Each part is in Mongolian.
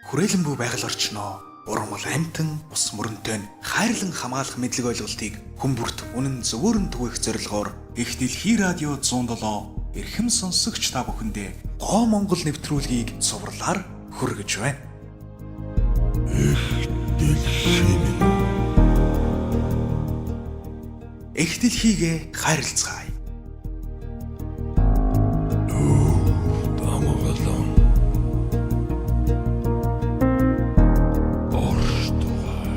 Хүрээлэн буй байгаль орчноо ургамал амьтан ус мөрөнтэй нь хайрлан хамгаалах мэдлэг ойлголтыг хүн бүрт үнэн зөвөөр нь түгээх зорилгоор Их Дэлхий радио 107 эрхэм сонсогч та бүхэндээ Гоо Монгол нэвтрүүлгийг цувралаар хүргэж байна. Их дэлхий минь. Их дэлхийгээ хайрлцгаая. Дамгалан. Орштугай.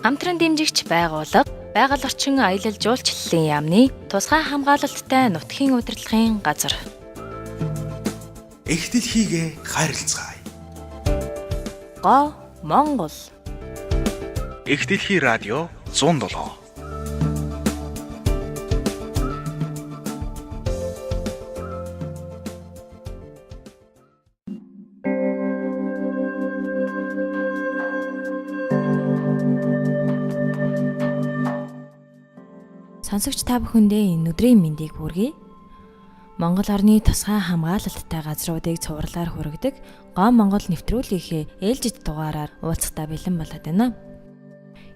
Хамтран дэмжигч байгууллага Байгаль орчин аялал жуулчлалын яамны тусгай хамгаалалттай нутгийн удирдлагын газар. Их дэлхийгээ хайрлцгаая. Гоо Монгол. Их дэлхий радио 107. Сонсогч та бүхэндээ энэ өдрийн мэндийг хүргэе. Монгол орны тусгай хамгаалалттай газруудыг цувралаар хүргэдэг Гоо Монгол нэвтрүүлгийнхээ ээлжид дугаараар уулзахдаа бэлэн болоод байна.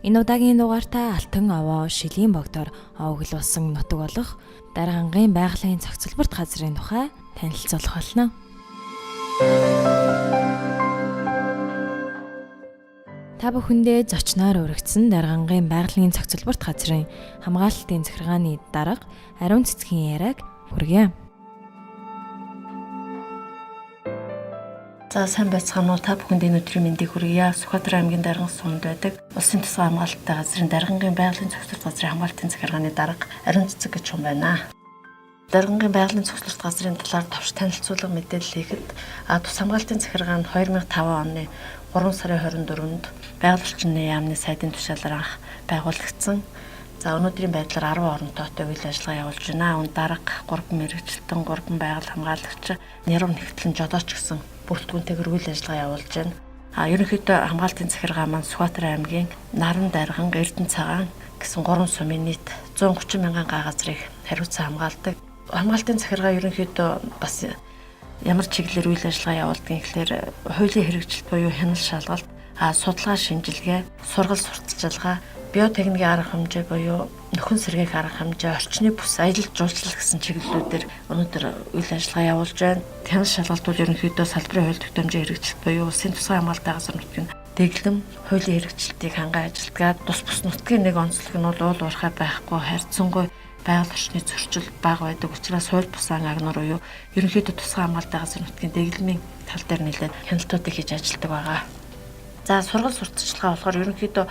Энэ удаагийн дугаартаа Алтан овоо шилийн богдоор овоглуулсан нутаг болох Даргангийн байгалийн зохицолборт газрын тухай танилцуулах болно. Та бүхэндээ зочноор өргөцсөн Даргангийн байгалийн зохицолборт газрын хамгаалалтын захиргааны дарга Ариун цэцгийн яриаг хүргье. За сайн байцгаана уу, та бүхэнд энэ өдрийн мэндийг хүргье. Сүхбаатар аймгийн Дарган сумд байдаг Улсын тусгай хамгаалалттай газрын Даргангийн байгалийн зохицолт газрын хамгаалтын захиргааны дарга Ариун цэцэг гэж хүн байна. Даргангийн байгалийн зохицолт газрын талаар товч танилцуулга мэдээлэл хийхэд тус хамгаалтын захиргаа нь 2005 оны 3 сарын 24-нд байгаль орчны яамны сайдын тушаалаар анх байгуулагдсан. За өнөөдрийн байдлаар 10 орон тоотой үйл ажиллагаа явуулж байна. Үнд дарга, 3 мэргэжилтэн, 3 байгаль хамгаалагч, нэрв нэгтлэн жолооч гэсэн бүрэлдэхүүнтэйгээр үйл ажиллагаа явуулж байна. Ерөнхийдөө хамгаалтын захиргаа маань Сүхбаатар аймгийн Наран, Дарган, Эрдэнэ цагаан гэсэн 3 сумын нийт 130 мянган га газрыг хариуцсан хамгаалдаг. Хамгаалтын захиргаа ерөнхийдөө бас ямар чиглэлээр үйл ажиллагаа явуулдаг гэхээр хуулийн хэрэгжилт буюу хяналт шалгалт, судалгаа шинжилгээ, сургал сурталчилгаа, биотехникийн арга хэмжээ буюу нөхөн сэргээх арга хэмжээ, орчны бүс, аялал жуулчлал гэсэн чиглэлүүдээр өнөөдөр үйл ажиллагаа явуулж байна. Хяналт шалгалт бол ерөнхийдөө салбарын хууль тогтоомжийн хэрэгжилт буюу улсын тусгай хамгаалалттай газар нутгийн дэглэм, хуулийн хэрэгжилтийг ханган ажилтгаа. Тус бус нутгийн нэг онцлог нь бол уул уурхай байхгүй, харьцангуй байгаль орчны зөрчил бага байдаг учраас хууль бусаан агнуур буюу ерөнхийдөө тусгай хамгаалалттай газар нутгийн дэглэмийн тал дээр нэлээд хяналтуудыг хийж ажилладаг байгаа. За сургал сурталчилгаа болохоор ерөнхийдөө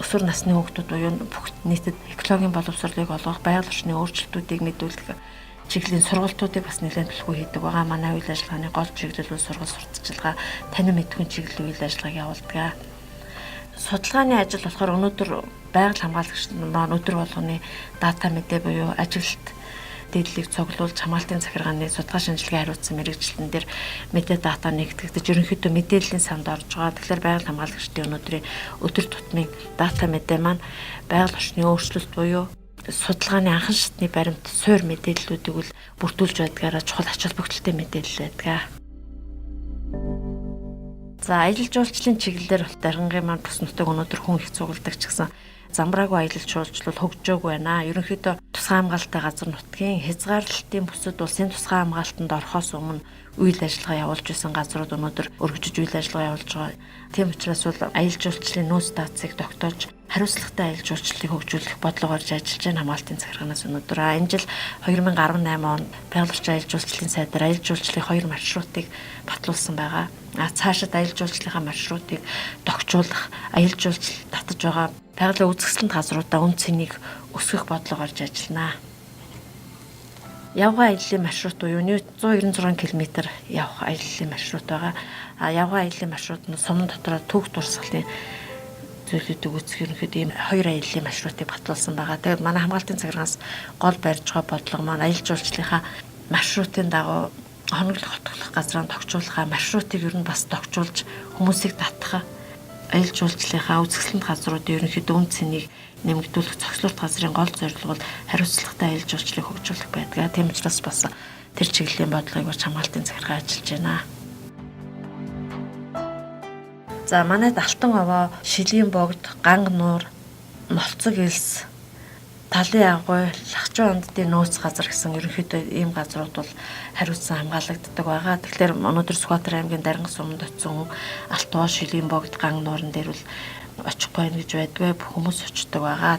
өсвөр насны хүүхдүүд буюу бүх нийтэд экологийн боловсролыг олгох, байгаль орчны өөрчлөлтүүдийг мэдүүлэх чиглэлийн сургалтуудыг бас нэлээд түлхүү хийдэг байгаа. Манай үйл ажиллагааны гол чиглэл бол сургал сурталчилгаа, танин мэдхүйн чиглэлийн үйл ажиллагааг явуулдаг. Судалгааны ажил болохоор өнөөдөр байгаль хамгаалагч маань өдөр болгоны дата мэдээ буюу ажиглалт дээдлийг цуглуулж хамгаалтын захиргааны судалгаа шинжилгээ хариуцсан мэргэжилтэн дээр мэдээ дата нэгтгэгдэж ерөнхийдөө мэдээллийн санд орж байгаа. Тэгэхээр байгаль хамгаалагчдын өнөөдрийн өдөр тутмын дата мэдээ маань байгаль орчны өөрчлөлт буюу судалгааны анхан шатны баримт суур мэдээллүүдийг үл бүрдүүлж байдгаараа чухал ач холбогдолтой мэдээлэл байдаг. За аялал жуулчлалын чиглэлээр бол Даргангийн маань бүс нутаг өнөөдөр хүн их цугладаг ч гэсэн замбраагүй аялал жуулчлал хөгжөөгүй байна. Ерөнхийдөө тусгай хамгаалалттай газар нутгийн хязгаарлалтын бүсэд улсын тусгай хамгаалтанд орохоос өмнө үйл ажиллагаа явуулж байсан газрууд өнөөдөр өргөжиж үйл ажиллагаа явуулж байгаа. Тийм учраас бол аялал жуулчлалын нөөц даацыг тогтоож хариуцлагатай аялал жуулчлалыг хөгжүүлэх бодлого гарч ажиллаж байна хамгаалтын захиргаанаас өнөөдөр. Энэ жил 2018 онд байгаль орчин аялал жуулчлалын сайдаар аялал жуулчлалын 2 маршрутыг батлуулсан байгаа. Цаашид аялал жуулчлалынхаа маршрутыг тохижуулах, аялал жуулчлал татаж байгаа байгалийн үзэсгэлэнт газруудаа үн цэнийг өсгөх бодлого гарч ажиллана. Явган аяллаа маршрут буюу 196 км явах аяллаа маршрут байгаа. Явган аяллаа маршрут нь суман дотроо түүх дурсгалын зүйлүүдийг үүсгэх ерөнхийдөө ийм 2 аяллаа маршрутыг батлуулсан байгаа. Тэгээд манай хамгаалтын захиргаанаас гол барьж байгаа бодлого маань аялал жуулчлалынхаа маршрутын дагуу хоноглох, хотглох газраа тогтжуулах маршрутыг ер нь бас тогтжуулж хүмүүсийг татах Аялал жуулчлалынхаа үзэсгэлэнт газруудын ерөнхийдөө үн цэнийг нэмэгдүүлэх зохицлуулалт газрын гол зорилго бол хариуцлагатай аялал жуулчлалыг хөгжүүлэх байдаг. Тийм учраас бас тэр чиглэлийн бодлогыг бас хамгаалтын захиргаа ажиллаж байна. За манайд Алтан овоо, Шилийн богд, Ганг нуур, Нолцог элс, Талын агуй, Лахчуу онддын нөөц газар гэсэн ерөнхийдөө ийм газрууд бол хариуцсан хамгаалагддаг байгаа. Тэгэхээр өнөөдөр Сүхбаатар аймгийн Даранган суманд очисон хүн Алтан овоо, Шилийн богд, Ганг нууран дээр бол очихгүй байх гэж байдгүй, хүмүүс очдог байгаа.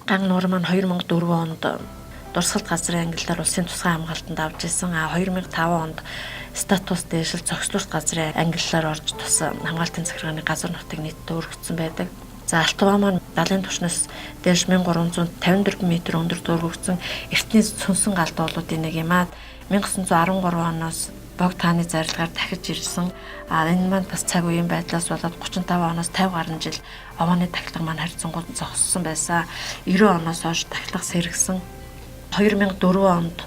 Ганг нуур маань 2004 онд дурсгалт газрын ангиллаар улсын тусгай хамгаалтанд авч ирсэн. 2005 онд статус дээшил зохицлуулалт газрын ангиллаар орж тус хамгаалтын захиргааны газар нутгийг нийтдээ өргөцсөн байдаг. За Алтан овоо маань далайн түвшнээс дээш 1354 м өндөр дөрвөгдсөн эртний сүнсэн галдуулуудын нэг юм аа. 1913 оноос бог тааны зарилгаар дахиж ирсэн. Энэ маань бас цаг үеийн байдлаас болоод 35 оноос 50 гаруй жил овооны тахилга маань харьцангуй зогссон байсан. 90 оноос хойш тахилга сэргсэн. 2004 онд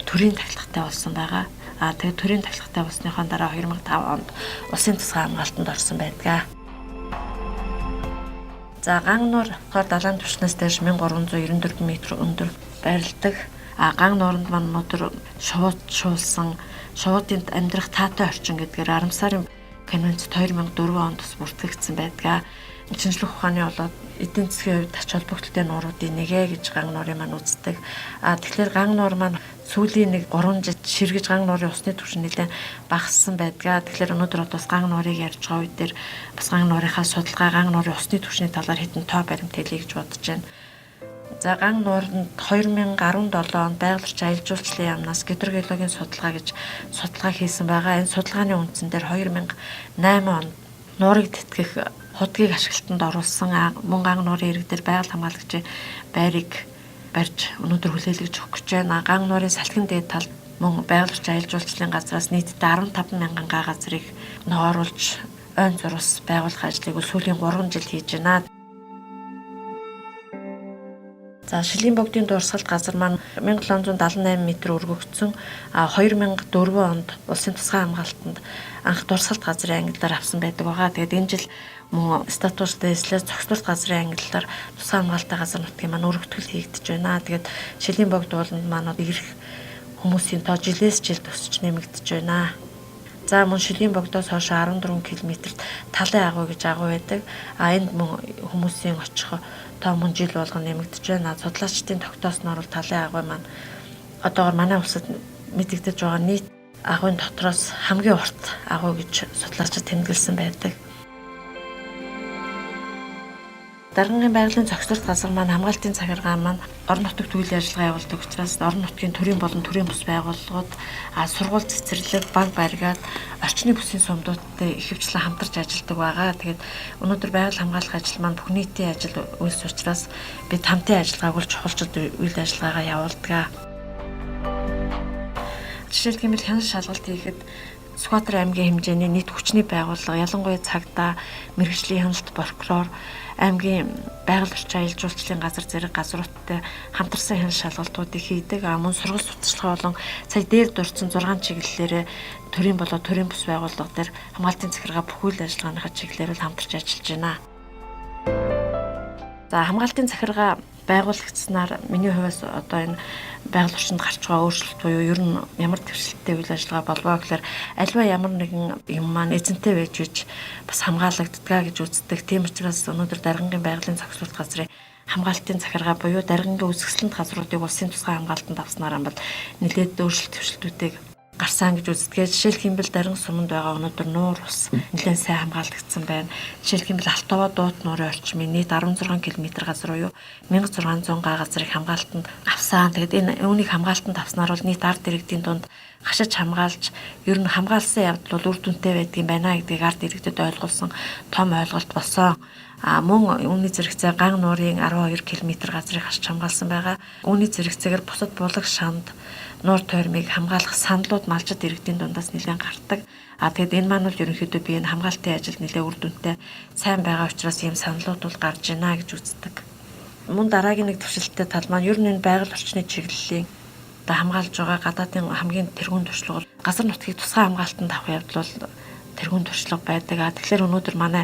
төрийн тахилгатай болсон байгаа. Тэгээд төрийн тахилгатай болсныхоо дараа 2005 онд улсын тусгай хамгаалтанд орсон байдаг. За Ганг нуур болохоор далайн түвшнээс дээш 1394 м өндөр байрладаг. Ганг нууранд маань өнөөдөр шувууд шуулсан шувуудын амьдрах таатай орчин гэдгээр Арамсарын конвенцид 2004 онд бас бүртгэгдсэн байдаг. Шинжлэх ухааны болоод эдийн засгийн хувьд ач холбогдолтой нууруудын нэгэ гэж Ганг нуурын маань үздэг. Тэгэхээр Ганг нуур маань сүүлийн нэг 3 жил ширгэж Ганг нуурын усны түвшин нэлээд багассан байдаг. Тэгэхээр өнөөдөр бас Ганг нуурыг ярьж байгаа үед дээр бас Ганг нуурынхаа судалгаа, Ганг нуурын усны түвшний талаар хэдэн тоо баримт хэлье гэж бодож байна. За Ганг нууранд 2017 онд байгаль орчин аялал жуулчлалын яамнаас гидрогеологийн судалгаа гэж судалгаа хийсэн байгаа. Энэ судалгааны үндсэн дээр 2008 онд нуурыг тэтгэх худгийг ашиглалтанд оруулсан. Мөн Ганг нуурын ирэг дээр байгаль хамгаалагчийн байрыг барьж өнөөдөр хүлээлгэж өгөх гэж байна. Ганг нуурын салхин дээд талд мөн байгаль орчин аялал жуулчлалын газраас нийтдээ 15 мянган га газрыг нооруулж ойн зурус байгуулах ажлыг сүүлийн 3 жил хийж байна. За Шилийн богдын дурсгалт газар маань 1778 м өргөгдсөн. 2004 онд улсын тусгай хамгаалтанд анх дурсгалт газрын ангиллаар авсан байдаг байгаа. Тэгээд энэ жил мөн статус дээшлээс зохицлуулалт газрын ангиллаар тусгай хамгаалалттай газар нутгийн маань өргөтгөл хийгдэж байна. Тэгээд Шилийн богд ууланд маань ирэх хүмүүсийн тоо жилээс жилд өсөж нэмэгдэж байна. За мөн Шилийн богдоос хойш 14 км-т Талын агуй гэж агуй байдаг. Энд мөн хүмүүсийн очих тоо мөн жил болгон нэмэгдэж байна. Судлаачдын тогтоосноор бол Талын агуй маань одоогор манай улсад мэдэгдэж байгаа нийт агуйн дотроос хамгийн урт агуй гэж судлаачид тэмдэглэсэн байдаг. Даргангийн байгалийн зохицлолт газар маань хамгаалтын захиргаа маань орон нутагт үйл ажиллагаа явуулдаг учраас орон нутгийн төрийн болон төрийн бус байгууллагууд, сургууль цэцэрлэг, баг бариад орчны бүсийн сумдуудтай ихэвчлэн хамтарч ажилладаг байгаа. Тэгээд өнөөдөр байгаль хамгаалах ажил маань бүх нийтийн ажил үйлс учраас бид хамтын ажиллагааг бол чухалчилж үйл ажиллагаагаа явуулдаг. Жишээлх юм бол хяналт шалгалт хийхэд Сүхбаатар аймгийн хэмжээний нийт хүчний байгууллага, ялангуяа цагдаа, мэргэжлийн хяналт прокурор, аймгийн байгаль орчин аялал жуулчлалын газар зэрэг газруудтай хамтарсан хяналт шалгалтуудыг хийдэг. Мөн сургалт сурталчилгаа болон сая дээр дурдсан 6 чиглэлээрээ төрийн болоо төрийн бус байгууллага дээр хамгаалтын захиргаа бүх үйл ажиллагааныхаа чиглэлээр л хамтарч ажиллаж байна. За хамгаалтын захиргаа байгуулагдсанаар миний хувьас одоо энэ байгаль орчинд гарч байгаа өөрчлөлт буюу ер нь ямар твшилттэй үйл ажиллагаа болвоо гэхээр альва ямар нэгэн юм маань эзэнтэй байж бич бас хамгаалагддаг гэж үздэг. Тийм учраас өнөөдөр Даргангийн байгалийн зохицуулалт газрын хамгаалтын захиргаа буюу Даргангийн үзэсгэлэнт газруудыг улсын тусгай хамгаалтанд авснаар бол нэлээд өөрчлөлт твшилтүүдийг гарсан гэж үздэг. Жишээлх юм бол Дарган суманд байгаа өнөөдөр нуур ус нэлээд сайн хамгаалагдсан байна. Жишээлх юм бол Алтаваа дуут нуурын орчмын нийт 16 км газар буюу 1600 га газрыг хамгаалтанд авсан. Тэгээд энэ үүнийг хамгаалтанд авснаар бол нийт ард иргэдийн дунд хашиж хамгаалж ер нь хамгаалсан явдал бол үр дүнтэй байдгийн байна гэдгийг ард иргэдэд ойлгуулсан том ойлголт болсон. Мөн үүний зэрэгцээ Ган нуурын 12 км газрыг хашиж хамгаалсан байгаа. Үүний зэрэгцээгээр бусад булаг шанд нуур тойрмыг хамгаалах саналууд малчид иргэдийн дундаас нэлээд гардаг. Тэгээд энэ маань бол ерөнхийдөө би энэ хамгаалтын ажил нэлээд үр дүнтэй сайн байгаа учраас ийм саналууд бол гарч байна гэж үздэг. Мөн дараагийн нэг төвшөлттэй тал маань ер нь энэ байгаль орчны чиглэлийн одоо хамгаалж байгаа гадаадын хамгийн тэргүүн туршлага бол газар нутгийг тусгай хамгаалтанд авах явдал бол тэргүүн туршлага байдаг. Тэгэхээр өнөөдөр манай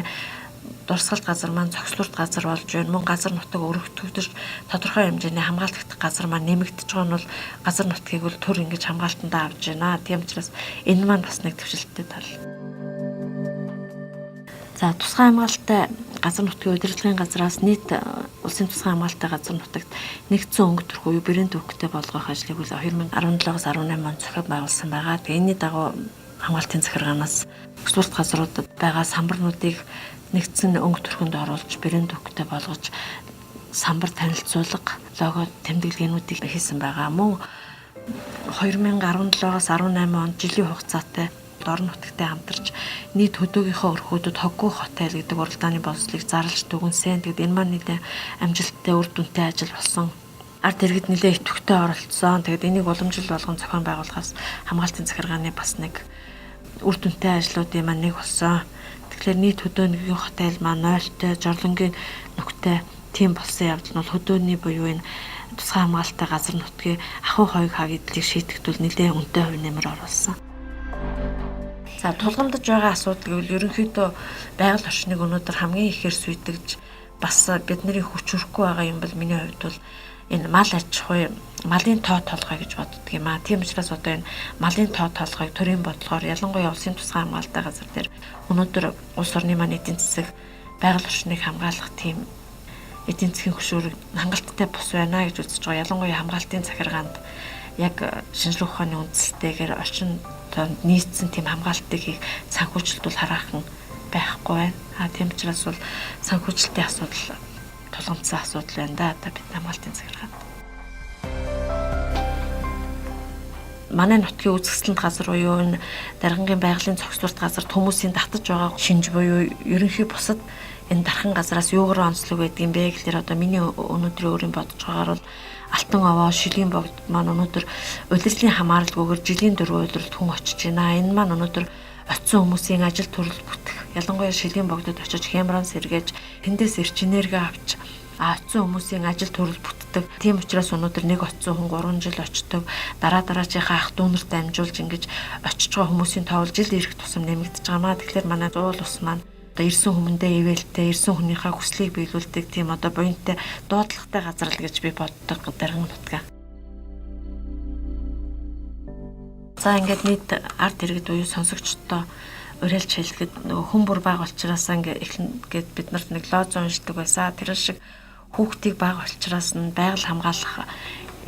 Дурсгалт газар маань цогцлорт газар болж байна. Мөн газар нутаг өргөтгөдөж тодорхой хэмжээний хамгаалагдах газар маань нэмэгдэж байгаа нь бол газар нутгийг бол төр ингэж хамгаалтандаа авч байна. Тийм учраас энэ маань бас нэг төвшөлттэй тал. За тусгай хамгаалалттай газар нутгийн удирдлагын газраас нийт улсын тусгай хамгаалалттай газар нутагт нэгдсэн өнгө төрх буюу брэнд өнгөтэй болгох ажлыг үл 2017-оос 18 онд зохион байгуулсан байгаа. Тэгээ энэний дагуу хамгаалтын захиргаанаас экспорт газруудад байгаа самбарнуудыг нэгдсэн өнгө төрхөнд оруулж брэнд өнгөтэй болгож самбар танилцуулга, лого тэмдэглэгээнүүдийг хийсэн байгаа. Мөн 2017-оос 18 онд жилийн хугацаатай орон нутагтай хамтарч нийт хөдөөгийнхөө өрхүүдэд Хоггүй хотел гэдэг уралдааны боловсролыг зарлж дүгнсэн. Тэгэд энэ маань нэлээд амжилттай үр дүнтэй ажил болсон. Ард иргэд нэлээд идэвхтэй оролцсон. Тэгэд энийг уламжлал болгон зохион байгуулахаас хамгаалтын захиргааны бас нэг үр дүнтэй ажлуудын маань нэг болсон. Тэгэхээр нийт хөдөөнгийн хотел маань нойлтой, жорлонгийн нүхтэй тийм болсон явдал нь бол хөдөөний буюу энэ тусгай хамгаалалттай газар нутгийн ахуй хоёг хаг эдлийг шийтгэхдээ нэлээд үнэтэй хувь нэмэр оруулсан. За тулгамдж байгаа асуудал гэвэл ерөнхийдөө байгаль орчныг өнөөдөр хамгийн ихээр сүйтгэж бас бидний хүч хүрэхгүй байгаа юм бол миний хувьд бол энэ мал аж ахуй малын тоо толгой гэж боддөг юм аа. Тийм учраас одоо энэ малын тоо толгойг төрийн бодлогоор ялангуяа улсын тусгай хамгаалалттай газар дээр өнөөдөр улс орны маань эдийн засаг байгаль орчныг хамгаалах тийм эдийн засгийн хөшүүрэг хангалттай бус байна гэж үзэж байгаа. Ялангуяа хамгаалтын захиргаанд яг шинжлэх ухааны үндсэлтэйгээр орчин нийцсэн тийм хамгаалтыг хийх санхүүжилт бол хараахан байхгүй байна. А тийм учраас бол санхүүжилтийн асуудал тулгамдсан асуудал байна да. Одоо бид хамгаалтын захиргаанд. Манай нутгийн үзэсгэлэнт газар буюу энэ Даргангийн байгалийн цогцлорт газар хүмүүсийн татаж байгаа шинж буюу ерөнхий бусад энэ дархан газраас юугаар онцлог байдаг юм бэ гэхлээр одоо миний өнөөдрийн өөрийн бодож байгаагаар бол алтан овоо, шилийн богд маань өнөөдөр улирлын хамааралгүйгээр жилийн 4 улиралд хүн очиж байна. Энэ маань өнөөдөр очисон хүмүүсийн ажил төрөл бүтэх. Ялангуяа шилийн богдод очиж хямран сэргээж, тэндээс эрч энерги авч очисон хүмүүсийн ажил төрөл бүтдэг. Тийм учраас өнөөдөр нэг очисон хүн 3 жил очдог. Дараа дараачийнхаа ах дүү нарт дамжуулж ингэж очиж байгаа хүмүүсийн тоол жил ирэх тусам нэмэгдэж байгаа маа. Тэгэхээр манай зуул ус маань одоо ирсэн хүмүүндээ ивэлтэй, ирсэн хүнийхээ хүслийг биелүүлдэг тийм одоо буянтай дуудлагатай газар л гэж би боддог Дарган нутгаа. За ингээд нийт ард иргэд буюу сонсогчдоо уриалж хэлэхэд нөгөө хүн бүр бага учраас ингээд эхлэн гээд бид нарт нэг лоз уншдаг байсан. Тэр шиг хүүхдийг бага учраас нь байгаль хамгаалах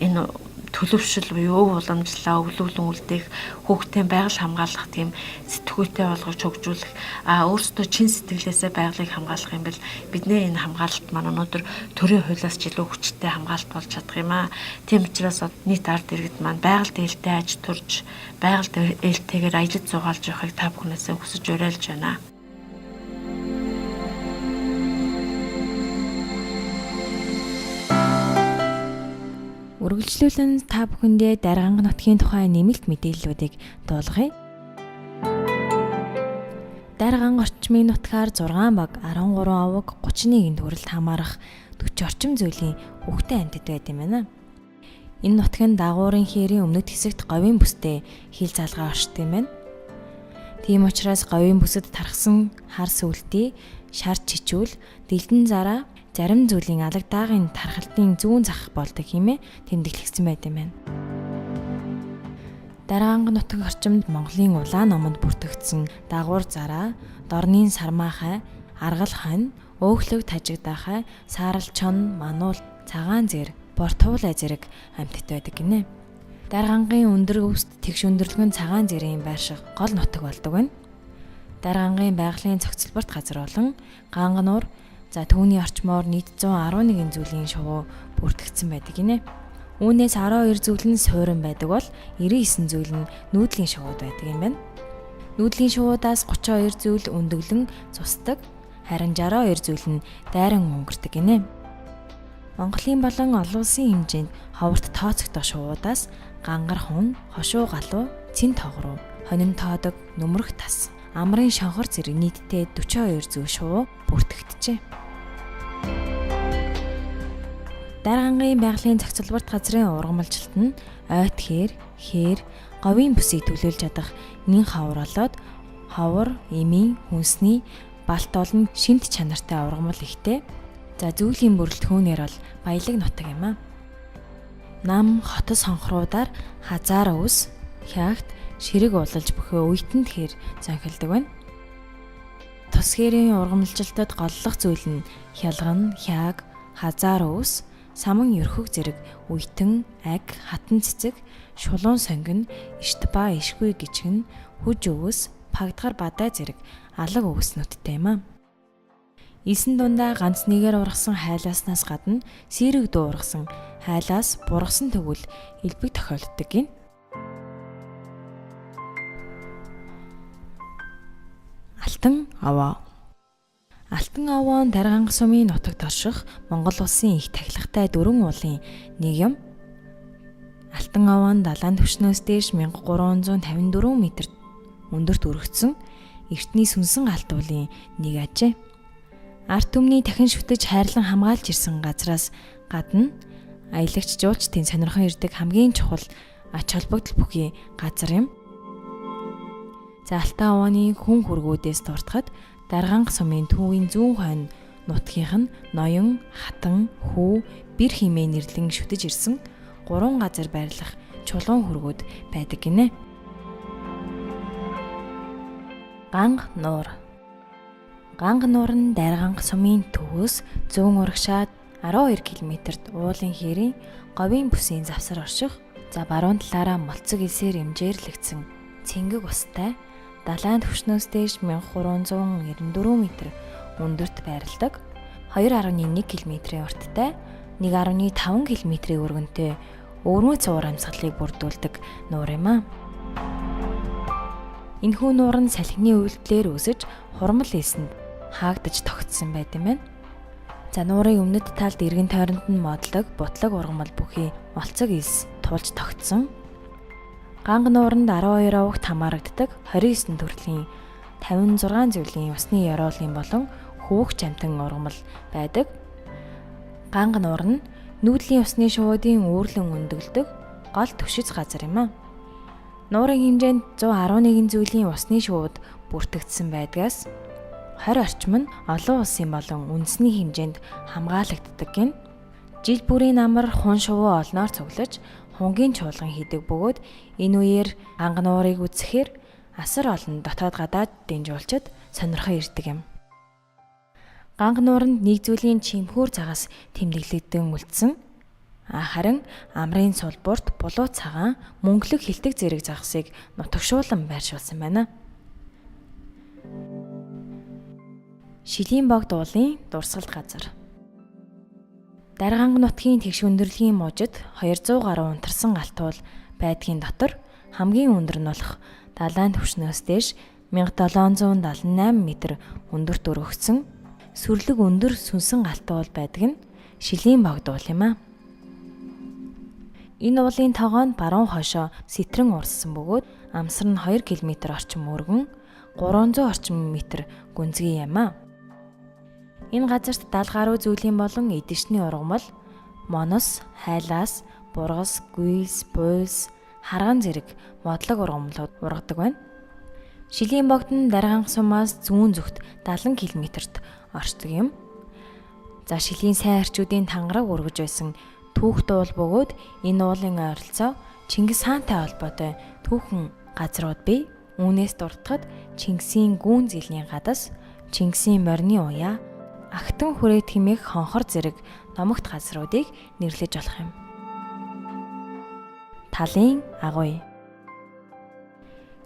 энэ төлөвшил буюу өв уламжлалаа өвлүүлэн үлдээх хүүхдийн байгаль хамгаалах тийм сэтгүүтэй болгож хөгжүүлэх өөрсдөө чин сэтгэлээсээ байгалыг хамгаалах юм бол бидний энэ хамгаалалт маань өнөөдөр төрийн хуулиас ч илүү хүчтэй хамгаалалт болж чадах юм аа. Тийм учраас нийт ард иргэд маань байгаль ээлтэй аж төрж байгаль ээлтэйгээр аялаж зугаалж явахыг та бүхнээсээ хүсэж уриалж байна. Үргэлжлүүлэн та бүхэндээ Дарганг нутгийн тухай нэмэлт мэдээллүүдийг дуулгая. Дарганг орчмын нутгаар 6 баг 13 овог 31 төрөлд хамаарах 40 орчим зүйлийн хүүхдээ амьтад байд юм байна. Энэ нутаг нь дагуурын хээрийн өмнөд хэсэгт говийн бүстэй хил залгаа оршдог юм байна. Тийм учраас говийн бүсэд тархсан хар сүлтий, шар чичүүл, дэлдэн зараа зарим зүйлийн алагдаагийн тархалтын зүүн зах болдог хэмээн тэмдэглэгдсэн байт юм байна. Даргаанг нутаг орчимд Монголын улаан номонд бүртгэгдсэн дагуур зараа, дорнын сармаахай, аргал хонь, өөхлөг тажигдаахай, саарал чон, мануул, цагаан зэрэг, бортуулай зэрэг амьтад байдаг гинэ. Даргаангийн өндөр өвсд тэгш өндөрлгөн цагаан зэргийн байрших гол нутаг болдог байна. Даргаангийн байгалийн цогцлборт газар болон Гангануур, за түүний орчмоор нийт 111 зүйлийн шувуу бүртгэгдсэн байдаг гинэ. Үүнээс 12 зүйл нь суурин байдаг бол 99 зүйл нь нүүдлийн шувууд байдаг юм байна. Нүүдлийн шувуудаас 32 зүйл өндөглөн цусдаг, харин 62 зүйл нь дайран өнгөрдөг гинэ. Монголын болон олон улсын хэмжээнд ховорт тооцогдох шувуудаас гангар хун, хошуу галуу, цэн тогруу, хонин тоодог, нүмерх тас, амрын шонхор зэрэг нийтдээ 42 зүйл шувуу бүртгэгджээ. Даргангийн байгалийн зохицолборт газрын ургамалжилт нь ойт хээр, хээр, говийн бүсийг төлөөлж чадах нэн ховор болоод ховор, эмийн, хүнсний Балт олон шимт чанартай ургамал ихтэй. За зүйлийн бүрэлдэхүүнээр бол баялаг нутаг юм аа. Нам хотод сонхруудаар хазаар өвс, хягт, ширэг уулалж бүхээ үетэнд хэр зонхилдог байна. Тусгэрийн ургамлжилтад голлох зүйл нь хялган, хяаг, хазаар өвс, саман ерхөг зэрэг үейтэн, аг, хатан цэцэг, шулуун сонгино, ишт ба ишгүй гिचгэн, хүж өвс, пагдгар бадаа зэрэг алаг өвснүүдтэй юм аа. Исэн дундаа ганц нэгээр ургасан хайлааснаас гадна сэрэг дүү ургасан хайлаас бургасан төгөл элбэг тохиолддог гин. Алтан овоо. Алтан овоо нь Дарганга сумын нутагт орших Монгол улсын их тахилгатай дөрвөн уулын нэг юм. Алтан овоо нь далайн түвшнөөс дээш 1354 м өндөрт өргөцсөн эртний сүнсэн галт уулын нэг ажээ. Ард түмний дахин шүтэж хайрлан хамгаалж ирсэн газраас гадна аялагч жуулчдын сонирхон ирдэг хамгийн чухал ач холбогдол бүхий газар юм. За Алтан овооны хүн хүргүүдээс дуртахад Дарганга сумын түүвийн зүүн хойно нутгийнх нь ноён, хатан, хүү, бэр хэмээн нэрлэн шүтэж ирсэн гурван газар байрлах чулуун хүргүүд байдаг гинэ. Ганга нуур. Ганга нуур нь Дарганга сумын төвөөс зүүн урагшаад 12 км-т уулын хээрийн говийн бүсийн завсар орших, за баруун талаараа молцог элсээр эмжээрлэгдсэн цэнгэг устай далайн түвшнөөс дээш 1394 м өндөрт байрладаг 2.1 км-ийн урттай 1.5 км-ийн өргөнтэй өвөрмөц уур амьсгалыг бүрдүүлдэг нуур юм аа. Энэхүү нуур нь салхины үйлдэлээр өсөж хурмал элсэнд хаагдаж тогтсон байт юм байна. За нуурын өмнөд талд эргэн тойронд нь модлог, бутлаг ургамал бүхий молцог элс тулж тогтсон. Ганга нууранд 12 овогт хамаарагддаг 29 төрлийн 56 зүйлийн усны ёроолын болон хөвөх чамтан ургамал байдаг. Ганга нуур нь нүүдлийн усны шувуудын үүрлэн өндөглөдөг гол түшиц газар юм аа. Нуурын хэмжээнд 111 зүйлийн усны шувууд бүртгэгдсэн байдгаас 20 орчим нь олон улсын болон үндэсний хэмжээнд хамгаалагддаг гин. Жил бүрийн амар хун шувуу олноор цуглаж хунгийн чуулган хийдэг бөгөөд энэ үеэр Ганга нуурыг үзэхээр асар олон дотоод гадаадын жуулчид сонирхон ирдэг юм. Ганга нууранд нэг зүйлийн чимхүүр цагаас тэмдэглэгдэн үлдсэн. Харин амрын сулбурт булуу цагаан мөнглөг хилдэг зэрэг загасыг нутагшуулан байршуулсан байна. Шилийн богд уулын дурсгалт газар. Дарганга нутгийн тэгш өндөрлөгийн мужид 200 гаруй унтарсан галтуул байдгийн дотор хамгийн өндөр нь болох далайн түвшнөөс дээш 1778 м өндөрт өргөгдсөн сүрлэг өндөр сүнсэн галтуул байдаг нь Шилийн богд уул юм аа. Энэ уулын тогоо нь баруун хойшоо сэтрэн урссан бөгөөд амсар нь 2 км орчим өргөн 300 орчим метр гүнзгий юм аа. Энэ газарт 70 гаруй зүйлийн болон эдэшний ургамал, монос, хайлаас, бургас, гүйс, буйлс, харган зэрэг модлог ургамлууд ургадаг байна. Шилийн богд нь Дарганга сумаас зүүн зүгт 70 км-т оршдог юм. За шилийн сайн арчуудын тангараг өргөж байсан түүх дуул бөгөөд энэ уулын ойролцоо Чингис хаантай холбоотой түүхэн газрууд бий. Үүнээс дурдахад Чингисийн гүн зэлний гадас, Чингисийн морины уяа, агтан хүрээ тэмээх хонхор зэрэг номогт газруудыг нэрлэж болох юм. Талын агуй.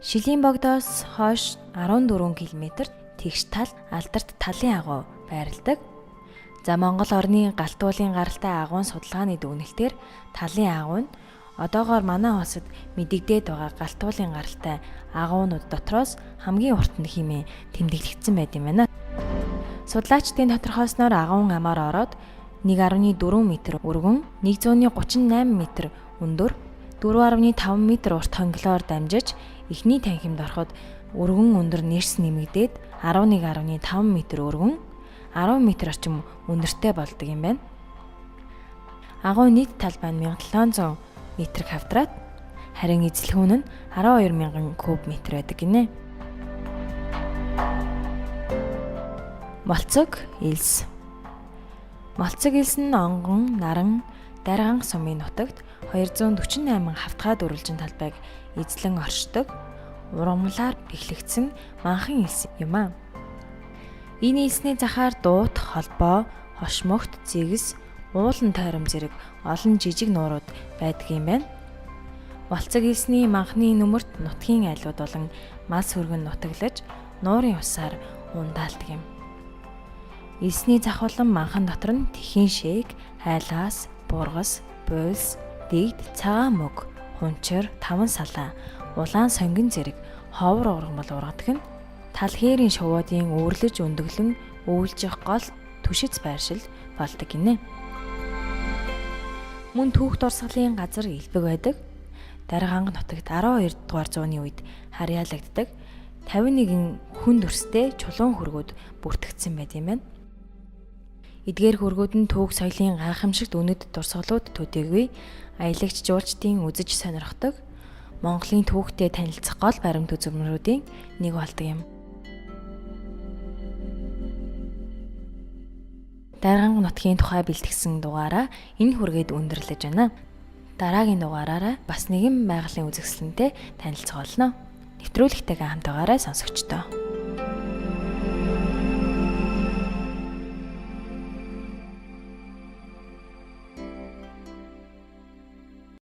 Шилийн богдоос хойш 14 км тэгш тал алдарт талын агуй байрладаг. За Монгол орны галтуулын гаралтай агуйн судалгааны дүгнэлтээр талын агуй нь одоогоор манай улсад мэдэгдээд байгаа галтуулын гаралтай агуйнууд дотроос хамгийн урт нь хэмээн тэмдэглэгдсэн байт юм байна. Судлаачдын тодорхойлсноор агуйн амаар ороод 1.4 м өргөн, 138 м өндөр, 4.5 м урт хонглоор дамжиж эхний танхимд ороход өргөн өндөр нэрс нэмэгдээд 11.5 м өргөн, 10 м орчим өндөртэй болдог юм байна. Агуй нийт талбай нь 1700 м квадрат, харин эзлэхүүн нь 12000 куб метр байдаг гинэ. Молцог элс. Молцог элс нь онгон, наран, Дарганх сумын нутагт 248 хавтгай дөрвөлжин талбайг эзлэн оршдог ургамлаар бэхлэгдсэн манхан элс юм аа. Энэ элсний захаар дуут, холбоо, хошмогт, зэгс, уулан тойром зэрэг олон жижиг нуурууд байдаг юм байна. Молцог элсний манхны нүмерт нутгийн айлууд болон мал сүргэн нутаглаж нуурын усаар ундаалдаг юм. Элсний зах болон манхан дотор нь тэхийн шээг, хайлаас, бургас, буйлс, дэгд, цагаан мөг, хунчир, таван салаа, улаан сонгон зэрэг ховор ургамал ургадаг нь тал хээрийн шувуудын үүрлэж өндөглөн өвлжих гол түшиц байршил болдог гинэ. Мөн түүх дурсгалын газар элбэг байдаг. Дарганга нутагт 12 дугаар зууны үед харьяалагддаг 51 хүн дүрстэй чулуун хөргүүд бүртгэгдсэн байт юм байна. Эдгээр хөргүүд нь түүх соёлын гайхамшигт үнэт дурсгалууд төдийгүй аялагч жуулчдын үзэж сонирхдог Монголын түүхтэй танилцах гол баримт үзмэрүүдийн нэг болдог юм. Дарганга нутгийн тухай бэлтгэсэн дугаараа энэ хүргээд өндөрлөж байна. Дараагийн дугаараараа бас нэгэн байгалийн үзэсгэлэнтэй танилцах болно. Нэвтрүүлэгтэйгээ хамт байгаарай сонсогчдоо.